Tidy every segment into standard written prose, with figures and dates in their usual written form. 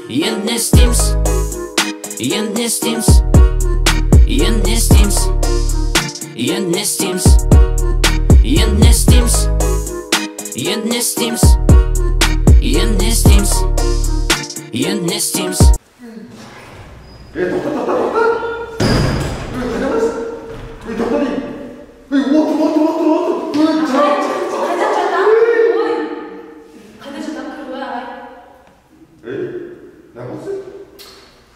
Енді не істейміз? Енді не істейміз? Енді не істейміз? Енді не істейміз? Енді не істейміз? Енді не істейміз? Енді не істейміз? Енді не істейміз? Ей, тоқта, тоқта, тоқта! Ей, қайда барасың? Ей, тоқта деймін. Ей, отыр, отыр, отыр, отыр! Ей, жат! Қайда жатам? Ой! Қайда жатам, кір ғой, ағай. Ей, не болды сен?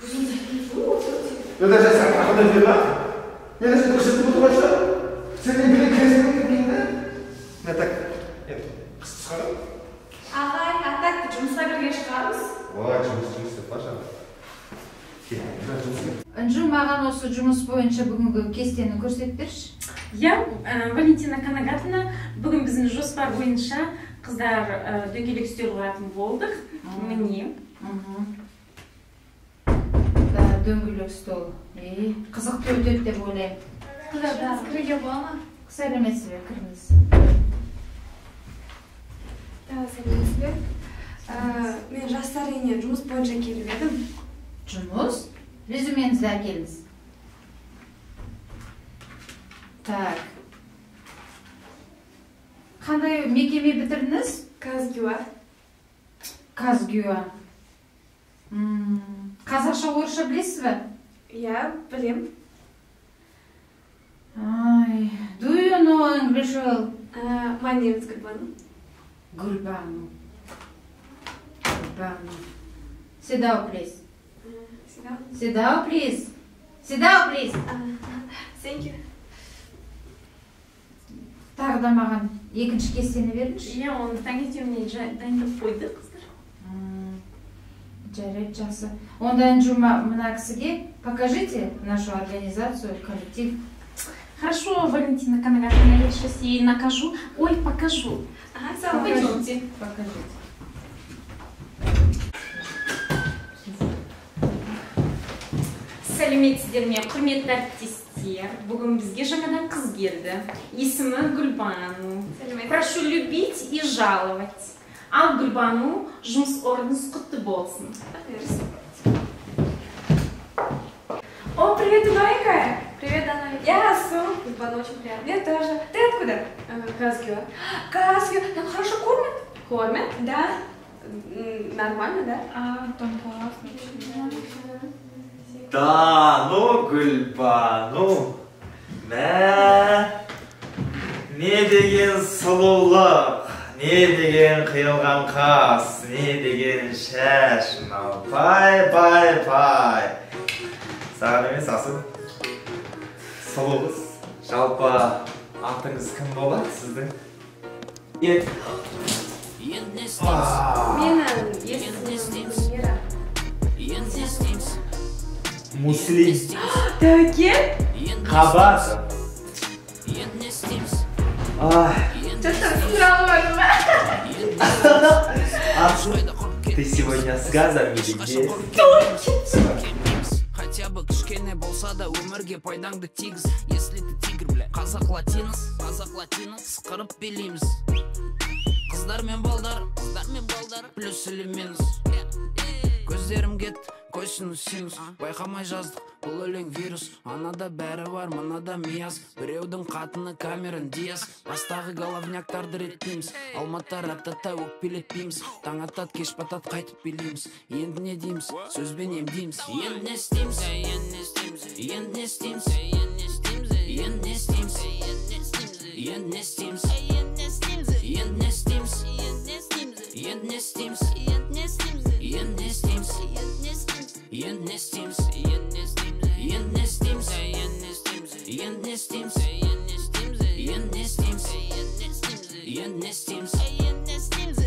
Өзіңіз айттыңыз ғой, отыр деп. Ей, даже сен қандай жер ма? Мен сені көрсетіп отырғанша. Сен не біле кіресің деймін да? Мә, так, енді қыс шығарам. Ағай, а так жұмысқа кірген шығармыз. Ой, жұмыс, жұмыс деп па жаңа. Інжу, маған осы жұмыс бойынша бүгінгі кестені көрсетіп берші. Иә, Валентина Канагатовна, бүгін біздің жоспар бойынша қыздар дөңгелек үстел құратын болдық. Міне. Да, дөңгелек стол. Қызықты өтеді деп ойлаймын. Қыздар, кіруге бола ма? Сәлеметсіз бе, кіріңіз. Да, сәлеметсіз бе. Мен жастар үйіне жұмыс бойынша келіп едім. Жұмыс? Резюмеңізді әкеліңіз. Так. Қандай мекеме бітірдіңіз? КазГЮА. КазГЮА. Қазақша, орысша білесіз бе? Иә, білем. Ай, do you know English well? My name is Гүлбану. Гүлбану. Гүлбану. Sit down, please. Sit down. Sit down, please. Sit down, please. Thank you. Тағы да маған екінші кестені беріңізші. Иә, оны таңертеңіне дайындап қойдық, қыздар. Жарайды, жақсы. Онда Інжу, мына кісіге покажите нашу организацию, коллектив. Хорошо, Валентина Канагатовна, я сейчас ей накажу. Ой, покажу. Ага, пойдемте. Покажите. Сәлеметсіздер ме, құрметті әріптестер. Бүгін бізге жаңадан қыз келді. Есімі Гүлбану. Прошу любить и жаловать. Ал, Гүлбану, жұмыс орныңыз құтты болсын. О, привет, ты новенькая? Привет, Дана. Я Асу. Гүлбану, очень приятно. Мне тоже. Ты откуда? КазГЮА. КазГЮА. Там хорошо кормят? Кормят? Да. Нормально, да? А, там классно. Да, ну, Гүлбану, мә, не деген сұлулық, не деген қиылған қас, не деген шаш, мынау, пай, пай, пай. Саған емес, Асыл, сұлу қыз, жалпы атыңыз кім болады сіздің? Енді не істейміз? Менің есімім Мира. Енді не істейміз? Муслим. Тәуекел? Қабатов. Енді не істейміз? Что-то алмадым ба? Асыл, ты сегодня с газом или без? Хотя бы кішкене болса да өмірге пайдаңды тигіз. Если ты тигр, бля, қазақ латинос, қазақ латинос, сықырып билейміз. Қыздар мен балдар, қыздар мен балдар, плюс или минус. Көздерім кетті, косинус, синус. Байқамай жаздық, бұл өлең вирус. Анада бәрі бар, мынада мияз. Біреудің қатыны Камерон Диас. Бастағы головняктарды реттейміз. Алматы ратата өкпелетпейміз. Таң атат, кеш батат, қайтып билейміз. Енді не дейміз, сөзбен емдейміз. Енді не істейміз, енді не істейміз, енді не істейміз, енді не істейміз, енді не істейміз, енді не істейміз, енді не істейміз, енді не істейміз, енді не істейміз, енді не істейміз, енді не істейміз, енді не істейміз,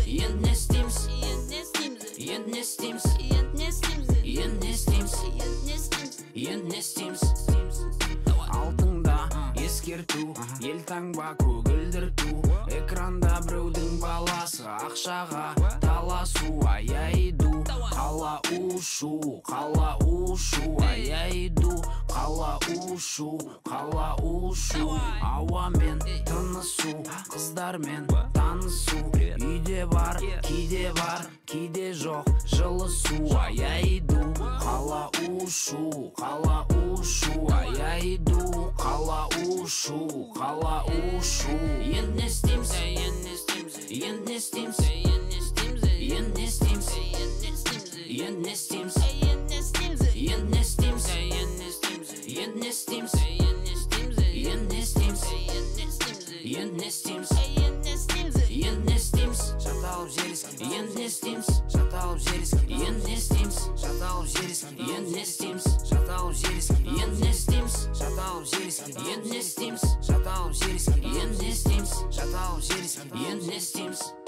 енді не істейміз, енді не істейміз, енді не істейміз, енді не істейміз, енді не істейміз. Алтында ескерту, ел таңба көгілдір ту. Экранда біреудің баласы ақшаға таласу. А я иду, қала ушу, қала ушу. А я иду, қала ушу, қала ушу. Ауамен тынысу, қыздармен танысу. Үйде бар, кейде бар, кейде жоқ. Жылы Алысу, а я иду. Қала у-шу, қала у-шу, а я иду. Қала у-шу, қала у-шу. Енді не істейміз, енді не істейміз, енді не істейміз, енді не істейміз, енді не істейміз, енді не істейміз, енді не істейміз, енді не істейміз, енді не істейміз, енді не істейміз, енді не істейміз, жата алып жер иіскейміз, енді не істейміз, жата алып жер иіскейміз, енді не істейміз, жата алып жер иіскейміз, енді не істейміз, жата алып жер иіскейміз, енді не істейміз, жата алып жер иіскейміз, енді не істейміз, жата алып жер иіскейміз, енді не істейміз, жата алып жер иіскейміз, енді не істейміз.